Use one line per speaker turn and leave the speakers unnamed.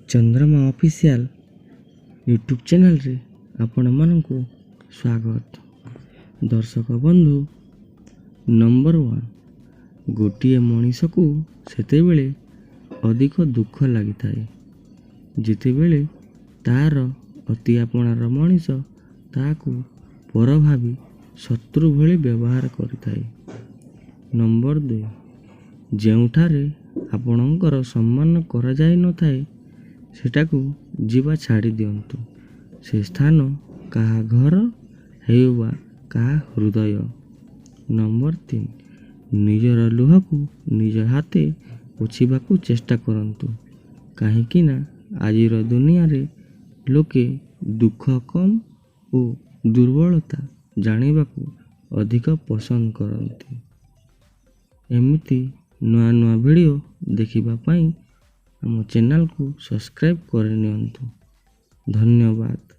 ଚନ୍ଦ୍ରମା official YouTube ଚ୍ୟାନେଲରେ ଆପଣମାନଙ୍କୁ ସ୍ୱାଗତ। ଦର୍ଶକ ବନ୍ଧୁ, ନମ୍ବର 1, ଗୋଟିଏ ମଣିଷକୁ ସେତେବେଳେ ଅଧିକ ଦୁଃଖ ଲାଗିଥାଏ, ଯେତେବେଳେ ତାର ଅତି ଆପଣାର ମଣିଷ ତାହାକୁ ପର ଭାବି ଶତ୍ରୁ ଭଳି ବ୍ୟବହାର କରିଥାଏ। ନମ୍ବର 2, ଯେଉଁଠାରେ ଆପଣଙ୍କର ସମ୍ମାନ କରାଯାଇନଥାଏ, ସେଠାକୁ ଯିବା ଛାଡ଼ି ଦିଅନ୍ତୁ, ସେ ସ୍ଥାନ କାହା ଘର ହେଉ ବା କାହା ହୃଦୟ। ନମ୍ବର 3, ନିଜର ଲୁହକୁ ନିଜ ହାତେ ପୋଛିବାକୁ ଚେଷ୍ଟା କରନ୍ତୁ, କାହିଁକି ନା ଆଜିର ଦୁନିଆରେ ଲୋକେ ଦୁଃଖ କମ୍ ଓ ଦୁର୍ବଳତା ଜାଣିବାକୁ ଅଧିକ ପସନ୍ଦ କରନ୍ତି। ଏମିତି ନୂଆ ନୂଆ ଭିଡ଼ିଓ ଦେଖିବା ପାଇଁ ଆମ ଚ୍ୟାନେଲକୁ ସବସ୍କ୍ରାଇବ୍ କରିନିଅନ୍ତୁ। ଧନ୍ୟବାଦ।